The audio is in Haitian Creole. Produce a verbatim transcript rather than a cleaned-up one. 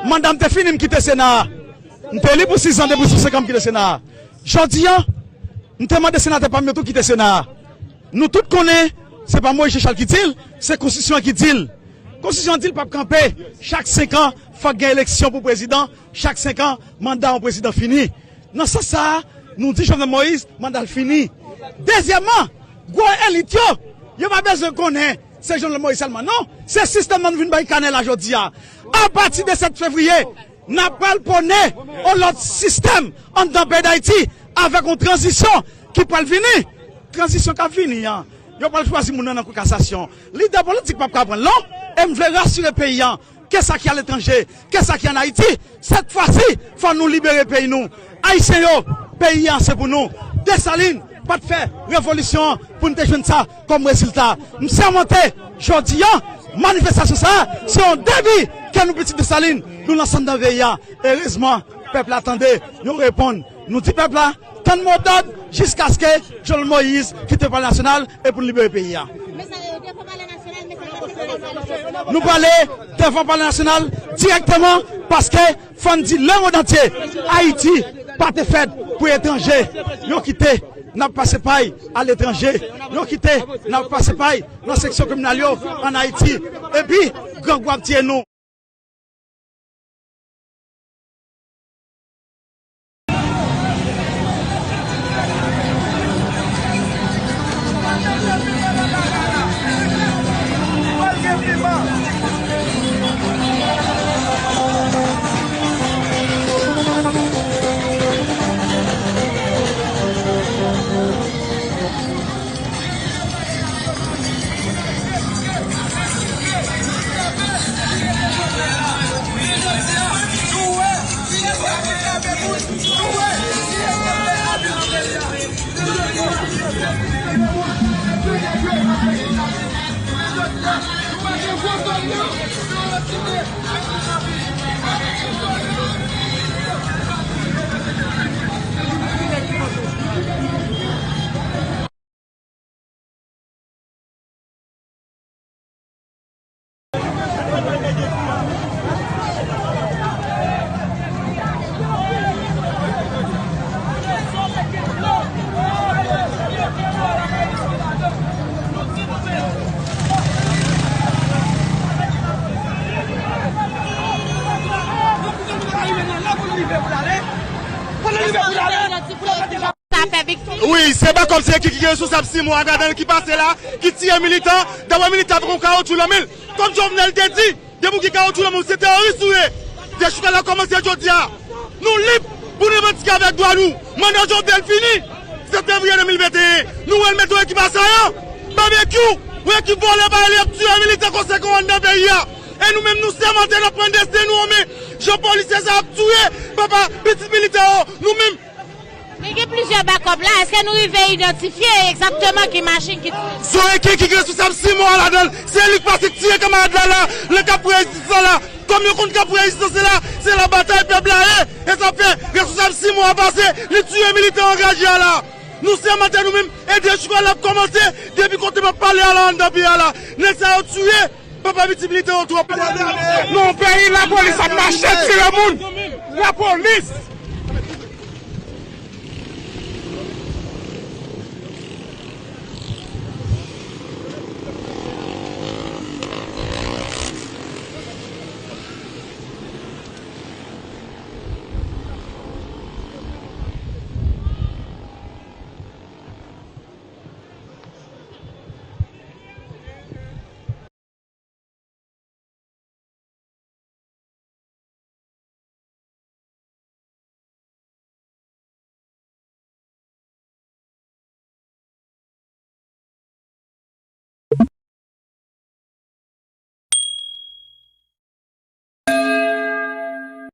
Manda m te fini, m kite Sena a. M te eli pou sis zan, depi sou senk an m kite Sena a. Jodi a, m te mande senatè pa m yo tou kite Sena a. Nou tout konnen, se pa Moyiz Jechal ki di l, se konstitisyon an ki di l. Konstitisyon an di l p ap kanpe. Chak senk an, fòk gen eleksyon pou prezidan. Chak senk an, manda yon prezidan fini. Nan sans sa a, nou di Jovenel Moïse, manda l fini. Dezyèmman, gwo elit yo, yo pa bezwen konnen se Jovenel Moïse sèlman, non. Se sistèm nan nou vin bay kanè la jodi a. Apati de sèt fevriye, n ap pral pwone yon lòt sistèm anndan peyi Dayiti avèk yon tranzisyon ki pral vini. Tranzisyon k ap vini an, yo pral chwazi moun nan nan kou kasasyon. Lidè politik p ap ka pran l non. E m vle rasire peyi an, ke sa ki aletranje, ke sa ki ann Ayiti, sèt fwa si, fò nou libere peyi nou. Ayisyen yo, peyi an se pou nou. Desalin pa t fè revolisyon an pou n te jwenn sa kòm rezilta. M sèmante, jodi a, manifestasyon sa a, se yon debi ke nou pitit Desalin, nou lanse anndan peyi a. Erezman, pèp la tande, yo reponn. Nou di pèp la, tann mo dòd jiskaske Jovenel Moïse kite Palè Nasyonal e pou n libere peyi a. Nou prale devan Palè Nasyonal dirèkteman paske fò n di lemond antye, Ayiti pa te fèt pou etranje. Yo kite n ap pase pay aletranje. Yo kite n ap pase pay nan seksyon kriminèl yo ann Ayiti. Epi, grangou ap tiye nou. Sa fè viktim. Wi, se bakòp, se ki, ki responsab sis mò a ladann ki pase la, ki tiye militan, daprè militan avèk yon kawotchou nan men l. Kòm Jovenel te di, depi w gen kawotchou nan men w, se teworis ou ye. Dechouka la kòmanse jodi a. Nou lib pou n revandike avèk dwa nou. Manda Jovenel fini. Sèt fevriye de mil venteyen, nou wè l mete yon ekip asayan, babekyou, yon ekip vòlè, pa ale ap tiye militan konsekan anndan peyi a. E nou menm, nou sèmante n ap pran desten nou an men. Jan polisye sa ap touye papa pitit militè yo, nou menm. Men gen plizyè bakòp la, èske nou rive idantifye egzakteman ki machin ki... Zoe King ki responsab sis mò a ladan l, se li k pase k tiye kanmarad la la, lè k ap pran rezistans la. Kòm yo konn k ap pran rezistans la, se la batay pèp la ye. E sa fè responsab sis mò a pase, li tiye militan angaje a la. Nou sèmante nou menm, e dechouka la ap kòmanse depi kote m ap pale a la anndan peyi a la. Nèg sa yo tiye papa pitit militè yo twòp. Nan yon peyi lapolis ap mache tire moun. Lapolis